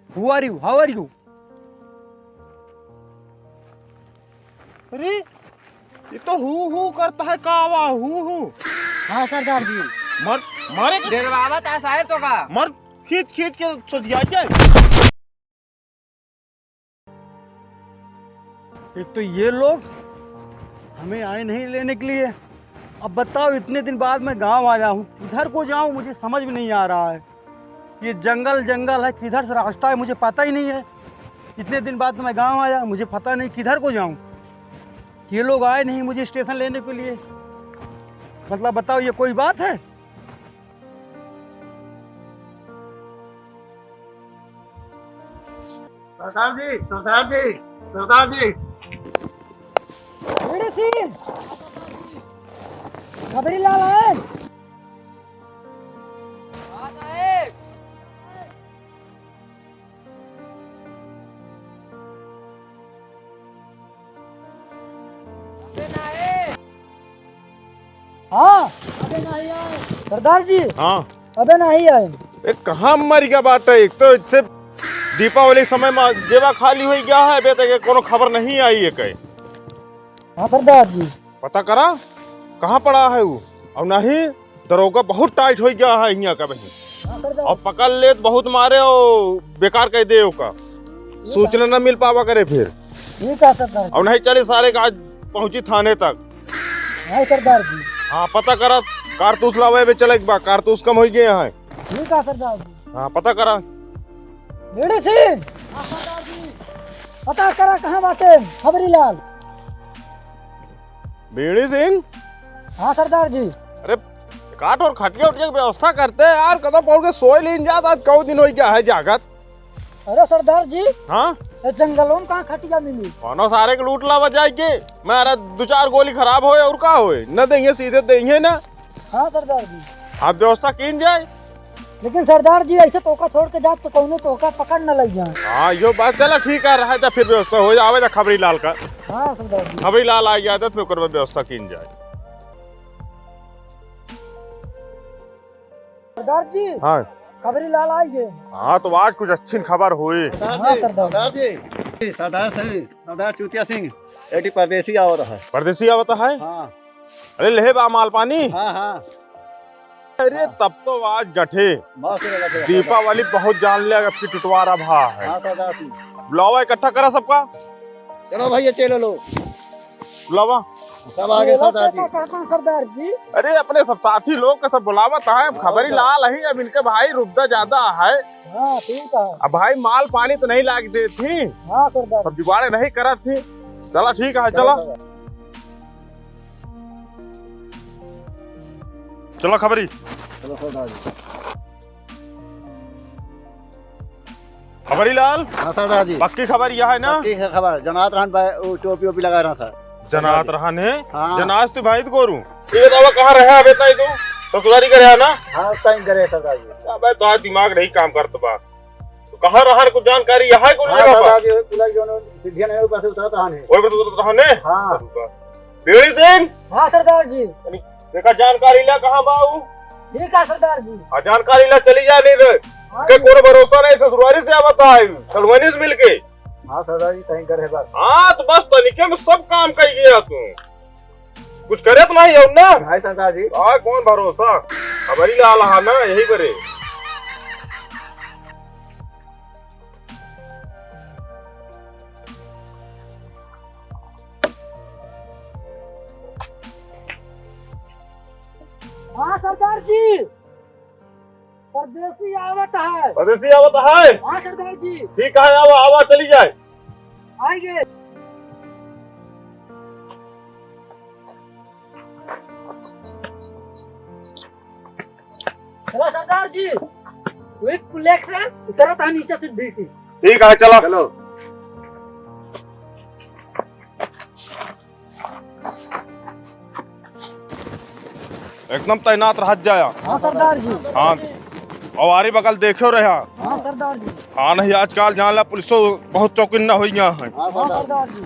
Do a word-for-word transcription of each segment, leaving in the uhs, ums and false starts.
Who are you? How are you? अरे, ये तो हू हू करता है, का हुआ? हू हू। हाँ सरदार जी। मर, मारे के डरवावत है साहेब तो का? मर, खींच खींच के सजिया जाए। एक तो ये लोग हमें आए नहीं लेने के लिए। अब बताओ, इतने दिन बाद मैं गांव आया हूँ, किधर को जाऊँ, मुझे समझ में नहीं आ रहा है। ये जंगल जंगल है, किधर से रास्ता है, मुझे पता ही नहीं है। इतने दिन बाद मैं गांव आया, मुझे पता नहीं किधर को जाऊँ। ये लोग आए नहीं मुझे स्टेशन लेने के लिए। मतलब, बताओ, ये कोई बात है? सरदार जी, सरदार जी, सरदार जी। बीड़ी सिंह, खबरी लाल आए। हाँ साहेब। अबे ना आए। हाँ। अबे नहीं आए। सरदार जी। हाँ। अबे नहीं आए। ए, कहाँ मर गया बाटे? एक तो इससे दीपावली समय में जेबा खाली होइ गया है, अबे तक कोनो खबर नहीं आई है कहीं। हाँ सरदार जी। पता करा, कहाँ पड़ा है वो? और नहीं, दरोगा बहुत टाइट होइ गया है यहाँ का बहिन। हाँ सरदार। और पकड़ ले तो बहुत मारे और बेकार कर दे ओका। ठीक है। सूचना न मिल पावा करे फिर। ठीक है सरदार। और नहीं चले सारे का आज पहुँची थाने तक। हाँ सरदार जी। हाँ, पता करा, कारतूस लावे बे चले एक बार, कारतूस कम होइ गए हैं। ठीक है सरदार जी। हाँ, पता करा। बीड़ी सिंह, पता करा कहाँ बाटे खबरी लाल। बीड़ी सिंह? हाँ सरदार जी। अरे, काट और खटिया उटिया की व्यवस्था करते हैं यार, कदम पड़ के सोए लीन जात, आज कौ दिन होइ गया है जागत। अरे सरदार जी। हाँ? ये जंगलों में कहाँ खटिया मिली? कौनो सारे के लूट लावा जाए के, मारा दो चार गोली खराब होए और का होए, न देंगे सीधे देंगे ना। हाँ सरदार जी। आप व्यवस्था कीन जाए। लेकिन सरदार जी, ऐसे तोका छोड़ के जात तो कौनो तोका पकड़ न लग जाए। हाँ, यो बात चला ठीक है, रहा जा फिर व्यवस्था हो जावे जा खबरी लाल का। हाँ सरदार जी। खबरी लाल आ गया तो फिर ओकर बाद व्यवस्था कीन जाए। सरदार जी। हाँ। खबरी लाल आ गए। हाँ, तो आज कुछ अच्छी खबर हुई। हाँ, सरदार जी। सरदार जी, सरदार सिंह, सरदार चूतिया सिंह, एटी परदेसी आवत है। परदेसी आवत है? हाँ। अरे, लेहे बा माल पानी? हाँ, हाँ। अरे, हाँ। तब तो आज गठे। बहुत सही लगा, सही लगा। दीपावली बहुत जान ले, अब की टुटवारा भा है। हाँ, सरदार जी। बुलावा, इकट्ठा करा सबका। चलो भैया, चलो लो। बुलावा। सब आ गए सरदार जी। का कहता सरदार जी? अरे, अपने सब साथी लोग के सब बुलावत है, अब खबरी लाल है, अब इनके भाई रुपया ज्यादा है। हाँ, ठीक है। अब भाई माल पानी तो नहीं लाग देत ही। हाँ सरदार। सब जुगाड़े नहीं करत ही। चला ठीक है, चला। चला, चला। चला खबरी। चलो सरदार जी। खबरी लाल? हाँ सरदार जी। पक्की खबर यह है ना? पक्की है खबर। जनात रहन भाई, वो टोपी ओपी लगा रहा सर। जनात रहन है? हाँ। जनास तू भाई तो गोरू। ये बतावा कहाँ रहा अबे ताई तू? ससुरारी करे है ना? हाँ, ताई करे सरदार जी। अबे तो आज दिमाग नहीं काम करत बा। तो कहाँ रहा कुछ जानकारी यहाँ कुछ हाँ, जगह सरदार पर? जी, पुला जोन सीढ़िया नहीं ऊपर से उतरत रहन है। वही पर उतरत रहन है? हाँ। बीड़ी सिंह? हाँ सरदार जी। देखा जानकारी ला कहाँ बा ऊ? ठीक है सरदार जी। हाँ, जानकारी ला चली जा नहीं रे। हाँ के जी। कोनो भरोसा नहीं, ससुरारी से आवत है, सड़वनी से मिलके। हाँ सरदार जी, कहीं करे बस। हाँ, तो बस तनिके में सब काम कर गया तू। कुछ करे तो नहीं हो ना? नहीं सरदार जी। आ, कौन भरोसा? खबरी लाल हा ना, यही बरे। हाँ सरदार जी, परदेसी आवत है। परदेसी आवत है? हाँ सरदार जी। ठीक है, आवा, आवा, चली जाए। आएंगे। चलो सरदार जी, वही पुल से उतरत है नीचे से डीटी। ठीक है, चलो। चलो। एकदम तैनात रह जाया। हाँ सरदार जी। हाँ, और आरी बगल देखे रहा। हाँ सरदार जी। हाँ, नहीं आजकल जान ला पुलिसो बहुत चौकन्ना हो गया है। हाँ सरदार जी।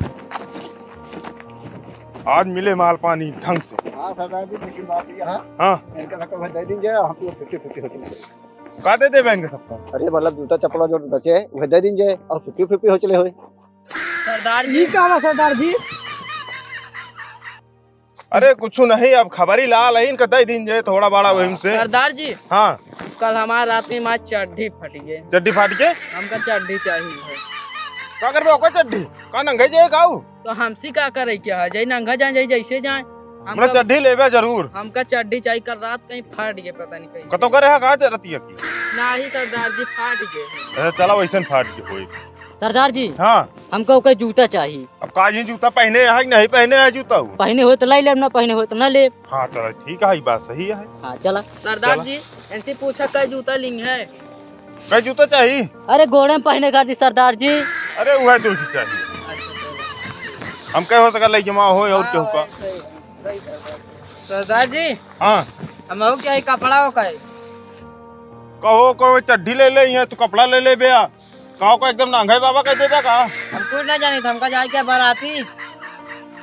आज मिले माल पानी ढंग से। हाँ सरदार जी, लेकिन बात यह है, हाँ। इनका धक्का दे दीजिए, हम तो छुट्टी छुट्टी हो चुकी है। का दे देबे इनके सबका? अरे मतलब जूता चप्पल जो बचे, वह दे दीन जाए, और फुफी फुफी हो चले होए। सरदार जी। ई का बा सरदार जी? अरे कुछ नहीं, अब खबरी लाल है, इनका दे दीन जाए थोड़ा बड़ा वही से। सरदार जी। हाँ। कल हमार रात में हमार चड्ढी फट गए। चड्ढी फाट के? हमका चड्ढी चाहिए है। का करबे ओकर चड्ढी? का नंगे जाए का ऊ? तो हमसे का करे क्या है? जाई नंगा जाए, जाई जैसे जाए। हमरा हमका चड्ढी लेबे जरूर। हमका चड्ढी चाहिए, कल रात कहीं फाट गए, पता नहीं कैसे। कतो करे है का रतिया की? नाही सरदार जी, फाट गए। अच्छा, चला वैसन फाट के होई। सरदार जी, हाँ। हमका ओकर जूता चाहिए। अब का जी जूता पहने है कि नहीं पहने है जूता वो? पहने होए तो लाई लेब, ना पहने होए तो ना लेब। हाँ, चला ठीक है, ई बात सही है। हाँ, चला। सरदार चला। जी, इनसे पूछा का जूता लिंग है? का जूता चाहिए? अरे गोड़े में पहने खातिर सरदार जी। अरे वह जूता चाहिए। अच्छा, चला। हम कहे हो सका ले जमा हो और केहू का। हाँ, वही, वही, वही, वही। सरदार जी। हाँ। हम हो क्या ही कपड़ा हो का है? कहो को चड्ढी ले ले, यहाँ तू कपड़ा ले ले बे। का को एकदम नंगे बाबा कह देबे का? हम कुछ ना जानी, हमका जाए क्या बाराती?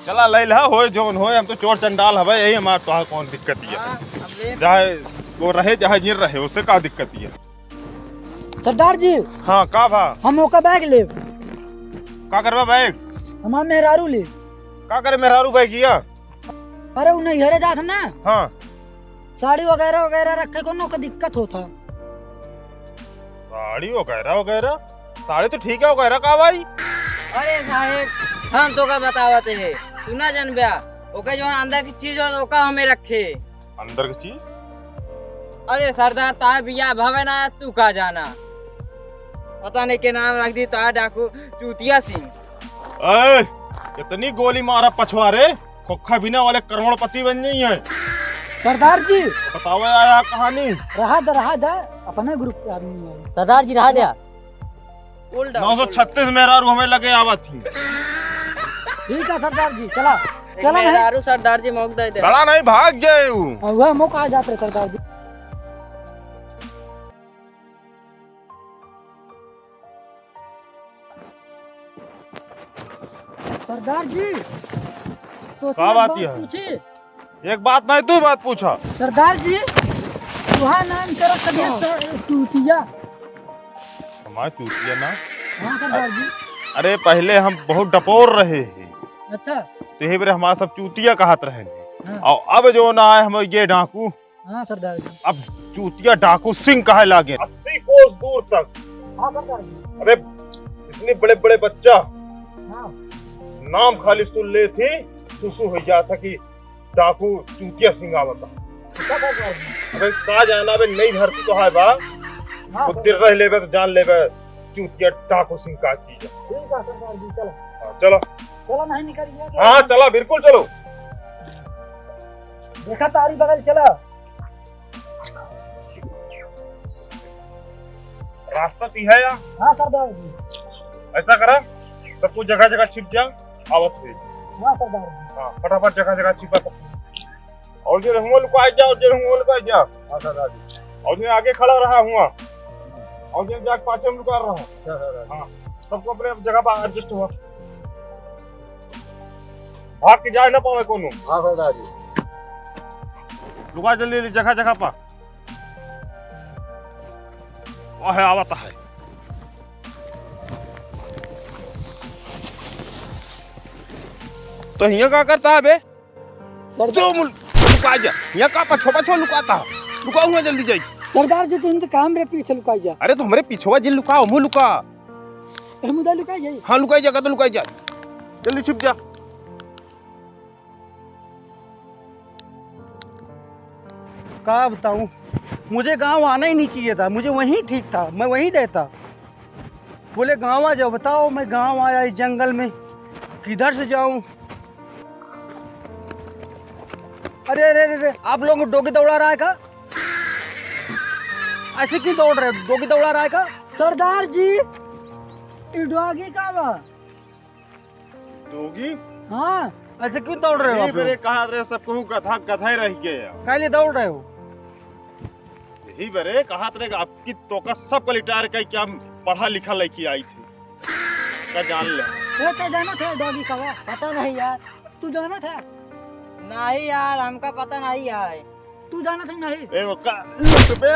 चला ले ला, होए जोन होए, हम तो चोर चंडाल हवे, यही हमार तोहार कौन दिक्कत है? हाँ, हम ले चाहे वो रहे चाहे जिन रहे, उससे का दिक्कत है? सरदार जी। हाँ, का भा? हम ओका बैग लेब। का करबा बैग? हमार मेहरारू ले। का करे मेहरारू बैगिया? अरे उ नैहरे जात ना। हाँ। साड़ी वगैरह वगैरह रखे को ना ओके दिक्कत होता। साड़ी वगैरह वगैरह? साड़ी तो ठीक है वगैरह का भाई? अरे साहेब, हम तो का बतावत है, तू ना जानब्या, ओके जो अंदर की चीज हो ओका हमें रखे। अंदर की चीज? अरे सरदार, तार बियाह भवे ना, तू का जाना? पता नहीं के नाम रख दी तार डाकू चूतिया सिंह। ए, इतनी गोली मारा पछवा रे, खोखा बिना वाले करोड़पति बन जाई है। सरदार जी। बतावे आया कहानी। रहा दा, रहा दा, अपने ग्रुप के आदमी है। सरदार जी, रहा द्या। नौ सौ छत्तीस मेहरारू हमें लगे आवत ही। ठीक है सरदार जी, चला। एक चला नहीं। मेहरारू सरदार जी मौक दे दे। बड़ा नहीं भाग जाए ऊ। हाँ, वह मौका आ जाते सरदार जी। सरदार जी, तो का एक बात बात यह है? पूछी? एक बात नहीं, दू बात पूछा। सरदार जी, तुहा नाम करा करिया स-, चूतिया। हमार चूतिया ना? हाँ सरदार जी। अरे पहले हम बहुत डपोर रहे हैं। अच्छा। तो यही बेरे हमार सब चूतिया कहत रहे हैं। हाँ। और अब जो ना है हम ये डाकू हाँ सरदार जी। अब चूतिया डाकू सिंह कहे लागे। अस्सी कोस दूर तक। हाँ सरदार जी। अरे इतने बड़े बड़े बच्चा हाँ। नाम खाली सुन ले थी, सुसु हो जाता कि डाकू चूतिया सिंह आवता। अच्छा सरदार जी। अबे का जाना, अबे नई धरती तो है बा। हाँ वो सरदार। दिन रह लेबे तो जान लेबे चूतिया डाकू सिंह का चीज है। ठीक है सरदार जी, चलो। हाँ, चलो। चलो नहीं निकल गया तो। हाँ, चला, बिल्कुल चलो। देखा तारी बगल चला। रास्ता ती है या? हाँ सरदार जी। ऐसा करा, सब कुछ जगह जगह छिप जा, आवत हुई। हाँ सरदार जी। हाँ, फटाफट जगह जगह छिपा सब। और जो हुआ लुकाई जा, और जो हुआ लुकाई जा। हाँ सरदार जी। और जो आगे खड़ा रहा हुआ, और जो जाके पाछे में लुका रहा। अच्छा सरदार जी। हाँ, सबको अपने जगह पर एडजस्ट हुआ। भाग के जाए ना पावे कोनो। हाँ सरदार जी। लुका जल्दी जल्दी जगह जगह पर। वह आवत है। तो हियाँ का करता है बे? सर- जो मुल-, लुका जा। हियाँ का पछो पछो लुकाता है? लुका हुआ जल्दी जाई। सरदार जी, तो इनके काम रे पीछे लुकाई जा। अरे तो हमरे पीछवा जिन लुका, हमहू लुका। हम उधर लुकाई जाई। हाँ, लुकाई जा, कदम लुकाई जा। जल्दी छिप जा। का बताऊं, मुझे गांव आना ही नहीं चाहिए था, मुझे वहीं ठीक था, मैं वहीं रहता। बोले, "गांव आ जाओ।" बताओ, मैं गांव आया इस जंगल में, किधर से जाऊं? अरे, अरे, अरे, अरे, आप लोग डोगी दौड़ा रहा है का? ऐसे क्यों दौड़ रहे हो? डोगी दौड़ा रहा है का? सरदार जी, ई डोगी का बा? डोगी? हाँ। ऐसे क्यों दौड़ रहे हो यही आप लोग? बेरे कहा रहे सब कहूँ गधा गधा ही रह गया। काहे लिए दौड़ रहे हो? यही बेरे कहा रहे आपकी तोका सब का रिटायर कई क्या पढ़ा लिखा लेके आई थी। का जान ले। ये तो जाना था डॉगी का बा? पता नहीं यार। तू जाना था? नहीं यार, हमका पता नहीं है। तू जानत है नहीं? ए, वो का, लुटबे,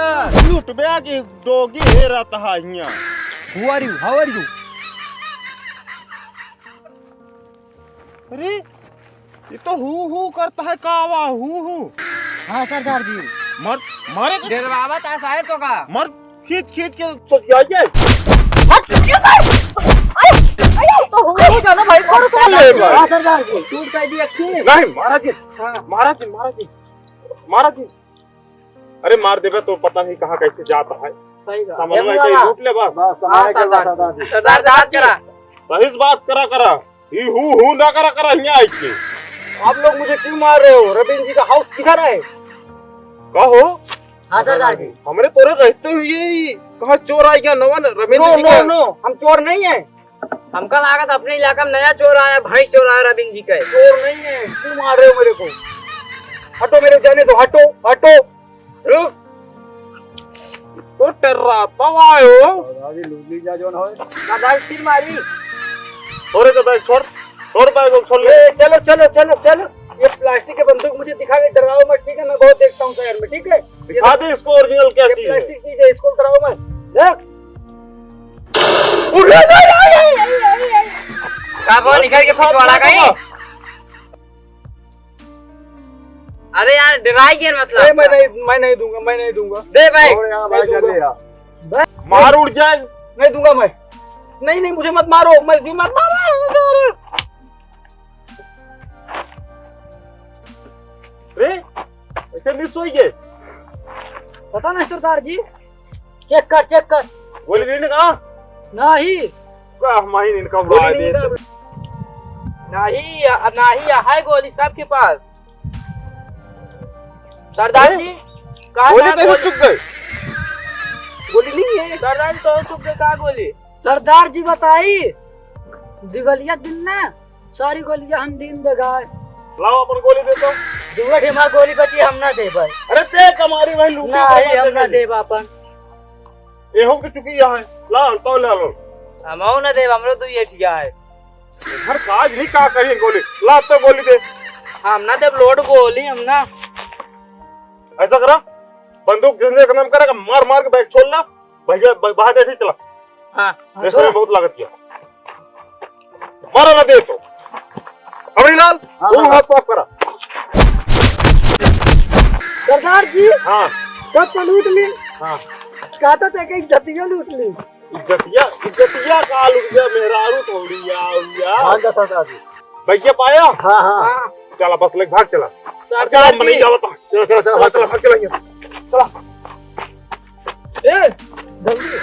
लुटबे की डोगी हेरत है हियां। Who are you? How are you? अरे, ये तो हू हू करता है, का वा हू हू? हाँ सरदार जी। मर, मारे के डरवावत है साहेब तो का? मर, खींच खींच के तो जाइए। हट, चुप कर। अरे, अरे, तो हू हू ज्यादा भाई, कौन सा ले भाई? हाँ सरदार जी, शूट कर दिया, क्यों? नहीं, महाराज जी, हाँ। महाराज जी, महाराज जी, महाराज जी। अरे मार देबे तो पता नहीं कहाँ कैसे जाता है। सही बात। समझ में ये कहीं वाला। लूट ले बस। बस, हाँ, समझ के सरदार। बस, सरदार जी। सरदार बात करा। सही से बात करा, करा। ई हू हू ना करा, करा हियां आइके। आप लोग मुझे क्यों मार रहे हो? रविंद्र जी का हाउस किधर है? का हो? हाँ, सरदार जी। हमरे तोरे रहते हुए ही कहाँ चोर आ गया नवा रविंद्र नो, जी नो, का? नो, हम चोर नहीं है। हमका लागत अपने इलाका में नया चोर आया, भैंस चोर आया रविंद्र जी का। चोर नहीं है, क्यों मार रहे हो मेरे को? हटो, मेरे जाने दो, हटो, हटो। रुक। तो टर्रा, तब आयो। दादाजी, लूट लीजा जोन होए। दादाजी, तीर मारी। छोरे के बैग छोड़, छोड़ बैग को, छोड़ ले। ए, चलो, चलो, चलो, चलो। ये प्लास्टिक की बंदूक मुझे दिखा के डराओ मत, ठीक है? मैं बहुत देखता हूँ शहर में, ठीक है? दिखा दे इसको original क्या ये चीज है। प्लास्टिक चीज है, इसको डराओ मत। देख। उठो, उठो, उठो, उठो, उठो, उठो। का बोल, निकल के पिछवाड़ा कहीं? अरे यार, डराई के मतलब। नहीं, मैं नहीं, मैं नहीं दूंगा, मैं नहीं दूंगा। दे भाई। और यहाँ भाई नहीं दूंगा। जल्दी आ। मार उड़ जाए। नहीं दूंगा मैं। नहीं, नहीं, मुझे मत मारो, मैं भी मत मारो। रे, ऐसे मिस होई गए। पता नहीं सरदार जी। चेक कर, चेक कर। गोली नहीं का? नहीं। का हमारी इनका गोली उड़ा नहीं दे। का? नहीं, या-, नहीं, यहाँ है गोली सबके पास। सरदार जी, कहाँ गोली है कैसे गोली? चुक गए? गोली नहीं है। सरदार जी, तो चुक गए, कहाँ गोली? सरदार जी बताई, दिवालिया दिन ना सारी गोलियां हम दिन दे गए। लाओ अपन गोली दे तो। दुआ ठे हमार गोली बची, हम ना देबै। अरे ते कमारी भाई लूटी नहीं, हम ना देब अपन। एहो के चुकी यहाँ है। ला, तो ले लो। हमहू ना देब, हमरो दुई एठिया है। घर काज नहीं का करिए गोली। ला तो गोली दे। हम ना देब लोड गोली, हम ना। ऐसा करा, बंदूक जिंदे का नाम करा, मार मार के बैग छोड़ ला। भैया, ब-, बाहर देखी चला। हाँ। ऐसे में बहुत लागत किया। मारा ना दे तो। अमरीलाल, हाँ, तू हाँ। हाथ साफ करा। सरदार जी, हाँ। सब तो लूट ली। हाँ। कहता था कि इज्जतिया लूट ली। इज्जतिया, इज्जतिया का लूट गया, मेहरारू थोड़ी आ, आ। भाग जा सरदार जी। भैया पाया? हाँ, हाँ। हाँ। चला बस लेके भाग चला। सरदार चला, जी। मने जावत है। चला, चला, चला, भाग चला, भाग चला यहाँ। चला। ए, जल्दी।